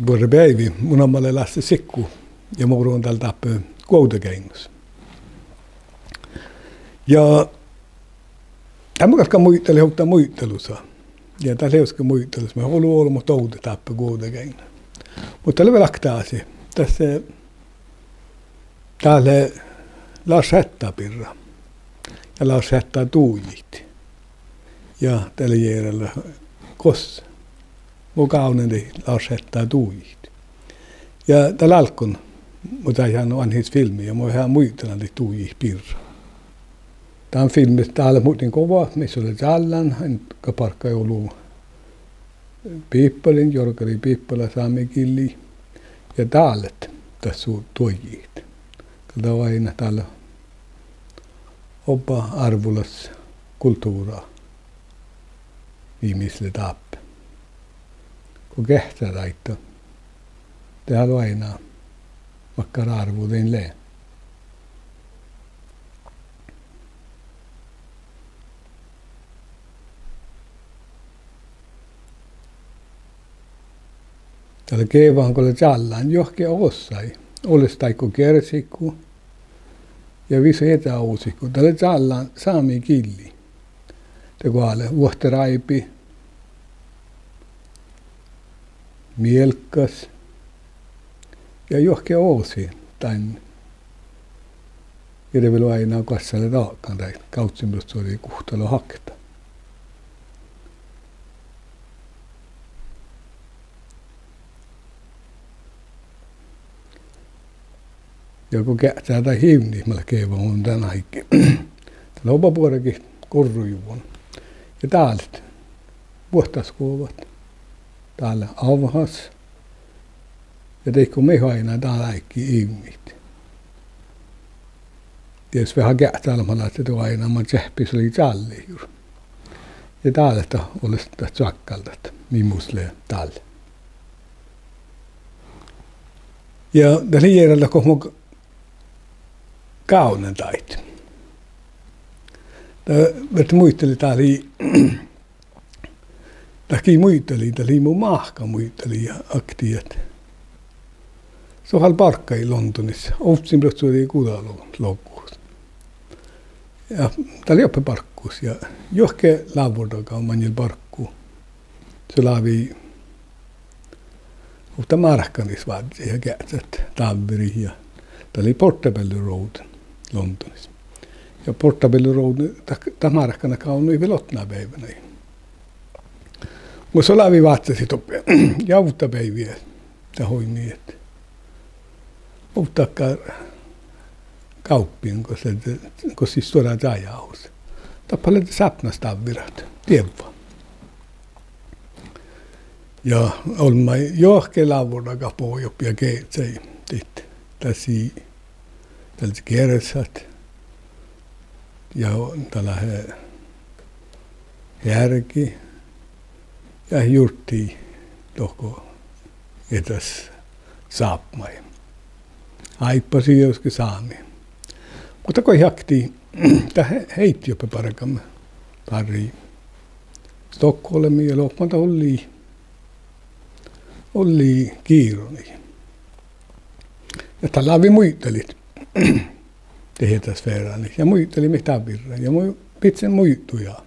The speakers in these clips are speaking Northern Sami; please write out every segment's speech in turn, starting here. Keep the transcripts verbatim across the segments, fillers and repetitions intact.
Buorre beaivi, mu namma lea Lásse Sikku ja mun lean dál dáppe Guovdageainnus. Ja dá mun galggan muitalit ovtta muitalusa. Ja dat lea dieđusge muitalus maid olu olbmot dovdet dáppe Guovdageainnus. Muhto dat lea vel okta ášši. Das, eh, dat lea Lars Hætta birra. Ja Lars Hætta dujit. Ja dat lea jearaldat gos mun gávdnen daid Lars Hætta dujit. Ja dál álggán mun dáin oanhis filmma ja mun veahá muitalan daid dujit birra. Dán filmma dál muhtin gova, mis lea čállán, ain go barggai olu biibbaliin, jorgalii biibbala sámegillii. Ja dál dat su duojit. Gal dat oaidná dál obba árvvulas kultuvra, mii mis lea dáppe. Go geahččá daidda, de gal oaidná makkár árvvu dain lea. Dat lea geavahan go lea čállán juohke oassái, olles dáidda go gearsiiguin ja visot ieža oasiiguin. Dat lea čállán sámegillii. De go lea vuohte ráibi, mielgas ja juohke oasi dain. Ja de vel oaidná goassege lea dagan daid gávccinuppelotčuođi guhttalogi okta. Ja go geahččá daid ivnnit mat leat geavahan dan áigge, dat lea obba buorre gorrujuvvon. Ja dál vuohtasgoagat, dál lea avhas. Ja dego mii oaidná dán áigge ivnnit. Dieđus veahá geahččalit mat leat, de oaidná man čeahppi gal čállit jur. Ja dál dat olles dat čoakkaldat mii mus lea dál. Ja dat lei jearaldat go mun gávdnen daid. Dat, dat muitalit, dat lei, dat gii muitalit, dat lei mu máhka muitalit ja oktii ahte son fal barggai Londonis ovccinuppelotčuođi guđalogi logus. Ja dat lei doppe barggus ja juohke lávvordaga maŋŋil barggu. Son lávii ovtta márkanis vázzit ja geahččat dávverit ja dat lei Portobello Road Londonis. Ja Portobello Road, dat, dat márkana gávdnojit vel otná beaivvi. Muhto son lávii vázzit doppe jávdda beaivvi dat oidne ahte ovtta dakkár gávppiin gos lea, gos lei stuorra čájeahus. Doppe lea sápmastávvi dievva. Ja olmmái juohke lávvordagat bođii doppe ja geahččai daid, dat sii, dat lea gearssat. Ja dat lea heargi ja jurddi dohko iežas sápmái. Áibbas dieđusge sámi. Muhto goit oktii, dat he-, heittii doppe bargame, fárrii Stockholmii ja loahpas dat ollii, ollii gironii. Ja dat lávii muitalit de iežas fearánit ja muitalit mii dán birra ja mun bidjen muitui. Ja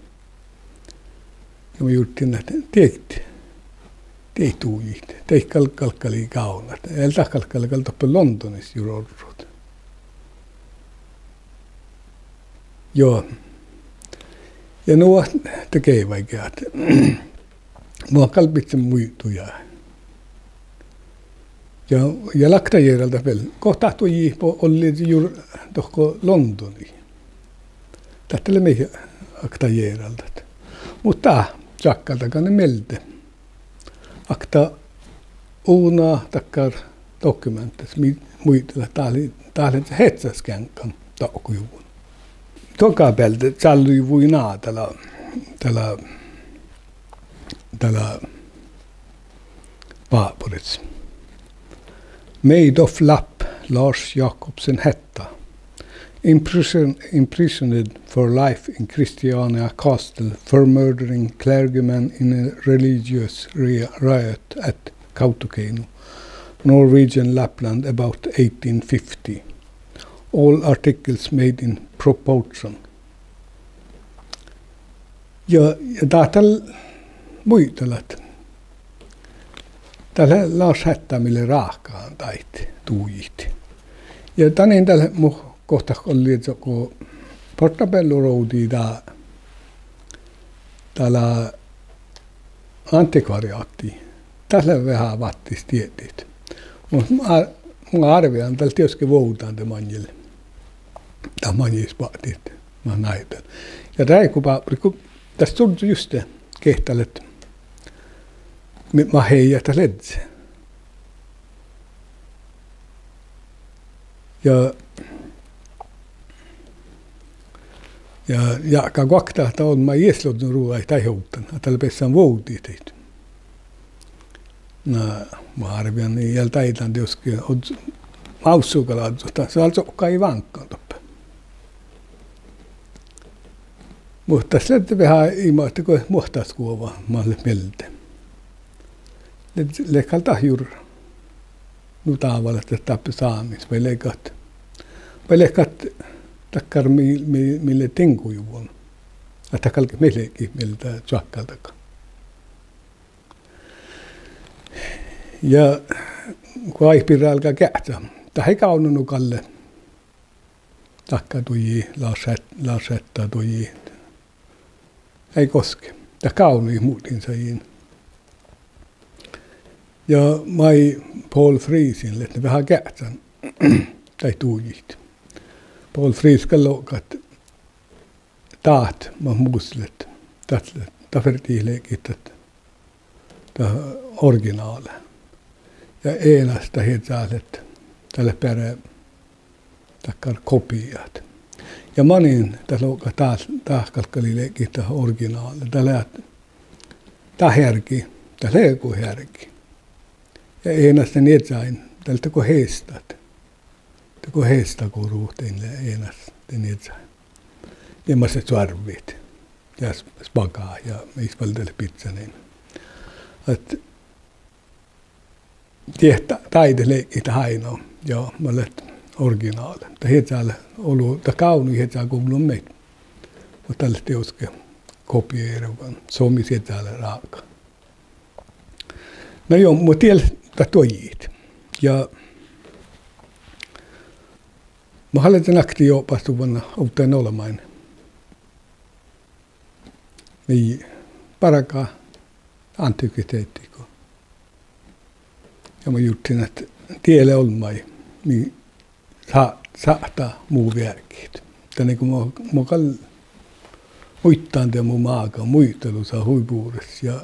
mun jurddašin ahte dieid, dieid dujit, dieid gal-, galggalii gávdnat. Vel dat galggai gal doppe Londonis jur orrut. Juo. Ja nu ahte geavaige ahte mun gal bidjen muitui. Ja, ja okta jearaldat vel. Go dat duojit o-, ollu jur dohko Londonii. Dat lea mii okta jearaldat. Muhto čoakkaldaga mielde okta unna dakkár dokumeantas, mii muitalit, dat lea, dat lea Hezzaskeaŋkan dohkkojuvvon. Dohko bealde čállojuvvui ná dat lea, dat lea, dat lea báborris. Maid of Lap, Lars Jakobsen Hætta. Imprison-, imprisoned for life in Christiania Castle for murdering clergyman in a religious ri-, riot at Kautokeino, Norwegian Lapland about eighteen fifty. All articles made in proportion. Ja, ja dat dál muitalat. Dat lea Lars Hætta mii lea ráhkadan daid dujit. Ja danin dal mu gohtat ollii go Portobello Road dat, dat lea antikvariáhta. Dat lea veahá váttis diehtit. Muhto mun, mun árvvan dal dieđusge vuovdán de maŋŋil. Dat maŋisboahttit, mat náitan. Ja ráigupáprit go dat stuorra juste gehtalit, mi-, mat heia dat ledje. Ja, ja jáhkán guokte dat olmmái ieš luohcán ruđaid daid ovddan, ahte dat lea beassan vuovdit daid. Na, mun árvvan, ii lean dáidán dieđusge, ožžo, mávssu gal ožžo, dat son sogai váŋkan doppe. Muhto das lea veahá imaš ahte go muohtasguova mat lea mielde. Lea, lea gal dat jur-, nu dábálaš dat dáppe Sámis, vai leat, vai leat dakkár mii, mii, mii lea diŋgojuvvon. Ahte dat galget mii leat mielde čoakkaldaga. Ja go áibbas álgá geahččat, dat eai gávdno nu galle. Dakkár duji, Lars Hæt-, Lars Hætta duji. Eai goske. Dat gávdnojit muđiin sajin. Ja maid Poul Friesen lea veahá geahččan daid dujiid. Poul Friesen gal lohkat: Dát mat mus leat, dat, dat fertii leage dat, dat originála. Ja eanaš dat ieža leat, dat leat beare dakkár kopiat. Ja manin dat lohkat dál, dát galggalii leage dat originála. Dat lea, dat hearggi, dat lea go hearggi. Ja eanaš dan iežain, dat lea dego heastat. Dego heastat go ruhtii lea eanaš dan iežain. Ja mat lea čoarvvit ja s-, spagat ja iešvalde lea bidjaniin. Ahte diet dáidet leage dat áino, ja mat leat originála. Dat ieža lea olu, dat gávdno ieža guvlon maid. Muhto dat lea dieđusge kopieret, somis ieža lea ráhka. Na juo, muhto dieid dat duojiid. Ja mun háliidin oktii oahpásduvan ovdain olbmáin mii bargá antikviteahtiid go. Ja mun jurddašin ahte die lea olmmái mii sá-, sáhttá mu veahkehit. Danne go mun, mun gal muittán de mu mága muitalusa hui bures ja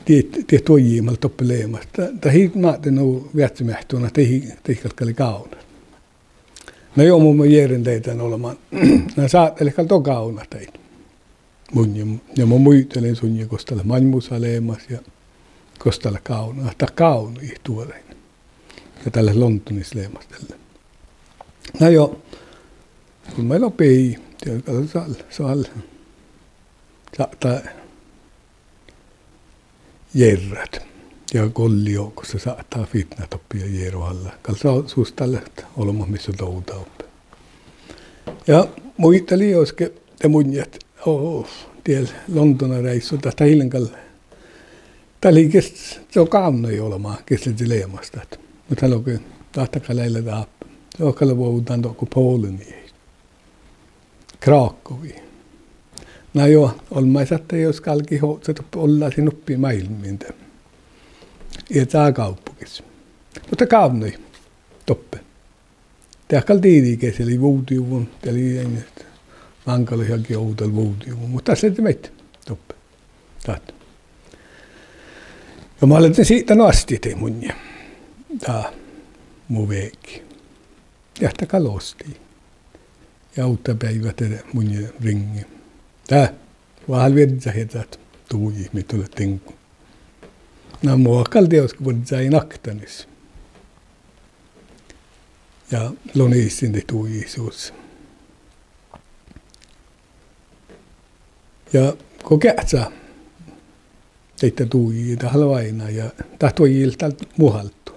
diet, diet duojiid mat leat doppe leamaš. Dat, dat ii máhte nu veahcemeahttun ahte dat ii, dat ii galgga leat gávdnat. Na juo, mun, mun jeren dieđán olbmán. Na sáhttá leat gal do gávdnat daid munnje. Ja mun muitalin sunnje gos dat leat maŋimusa leamaš ja gos dat leat gávdnat, dat gávdnojit duođain. Ja dat leat Londonis leamaš dalle. Na juo, go mii logi, die gal sal-, sal-, sáhttá jerrat. Ja golli juo gos sáhttá fitnat doppe ja jeru alla. Gal son sus dat leat olbmot mis son dovdá doppe. Ja muitalii dieđusge de munnje ahte, oh, die Londona reissu, dat ii lean gal, dat lei ges, son gávdnojit olbmá ges ledje leamaš dat. Muhto dat logi, dat gal eai lean dáppe. Son gal vuovdán dohko Poleniin, Krakowiin. Na juo, olbmáiset dieđusge galget ohcat doppe ollasiin uppi máilmmiin de, ieža gávpogis. Muhto gávdnojit doppe. Dat gal dieđii ges lei vuvdejuvvon, dat lei, máŋggalat jagi ovdal vuvdejuvvon, muhto das ledje maid doppe. Dat. Ja mun háliidin sihtan oastit daid munnje, dat mu veahki. Ja dat gal ostii. Ja ovdabeaivvi de munnje riŋgii: Dat, vahál viežžat iežat dujit mii doppe diŋgu. Na mun gal dieđusge vuodjin oktanis. Ja lonissin daid dujit sus. Ja go geahččá, daidda duji, dat lea oaidná ja dat duoji dat muhaldu,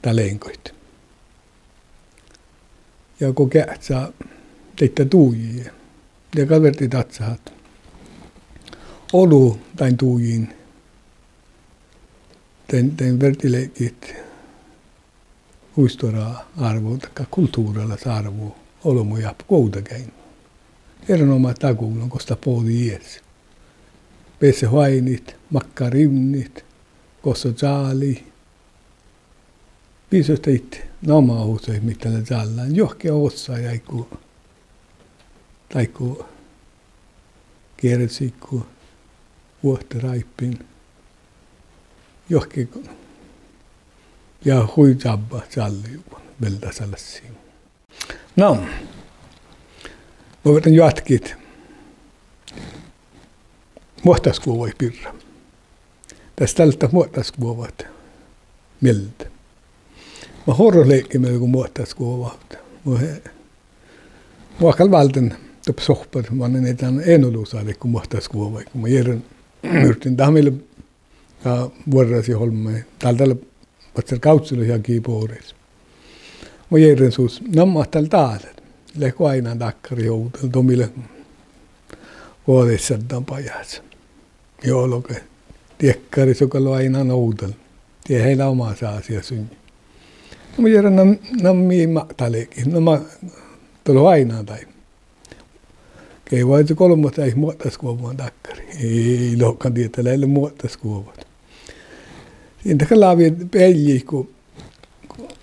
dat leangoit. Ja go geahččá daidda duji, de gal virdit dadjat ahte olu dain dujiin, dain, dain virdit leaddjit hui stuorra árvu, dakkár kultuvraláš árvu olbmot jáhpáhusat guovdageainnu. Erenoamáš dagullon gos dat bođii ieš. Beassat oaidnit, makkár ivnnit, gosa čálii. Visot daid namuhusaid mii dat lea čállán, juohke ossat áiggut, áiggut gearasiiguin, vuohta ráippin, juohke, ja hui čábbát čállii vel dasa lassi. Na, mun viežžan juotkit muohtasguovvaid birra. Das dat leat dat muohtasguovvat mielde. Mat orrot leage mielde go muohtasguovvat. Mun, mun gal váldán doppe sohpas, mannan ii dan enolusat go muohtasguovvaid, go mun jearrán, jurddašin dat mii lea, ja vuorrasit olmmái, dál dat lea, ahte gávccilogi jagi boris. Mun jearrán sus namma dál dále, leat oaidnán dakkárat ovdal, doppe mii lea goađis šaddan bajás. Juo, logai, diekkáriid son gal oaidnán ovdal. Die ii leat omas ásias. Mun jearrán nam-, namma mii mat dál leage, namma dat lea oaidnán dain. Geavai golbmot daid muohtasguovvain dakkáriid. Ii lohkan dieđe, dat lea muohtasguovvat. Sin dat gal lávii bealljit go,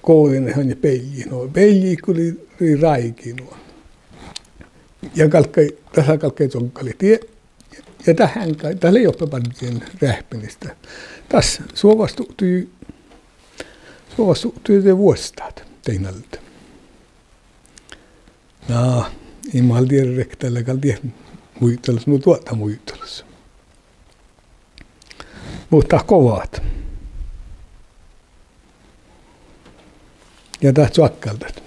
gođin han bealljit, no, bealljit go lei, lei ráigi, no. Ja galggai, dasa galggai čoggalit die. Ja dat heaŋgá, dat lei doppe bargin reahpinista. Das suovastuvttii, suovastuvttii de vuostát dain alde. Na, in mun dieđe, dat lea gal diet muitalos, nu duođai muitalos. Muhto dat govvat. Ja dat čoakkáldat.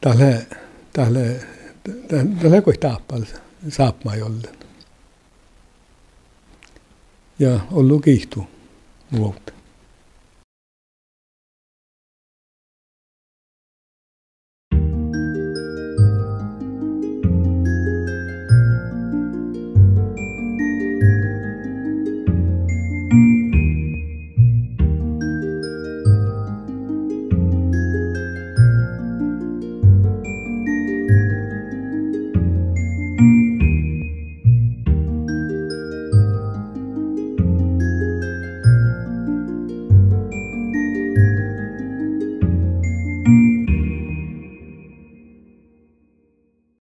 Dat lea, dat lea, dat, dat lea goit dáhpálaš sápmái ollen. Ja ollu giitu vuovde.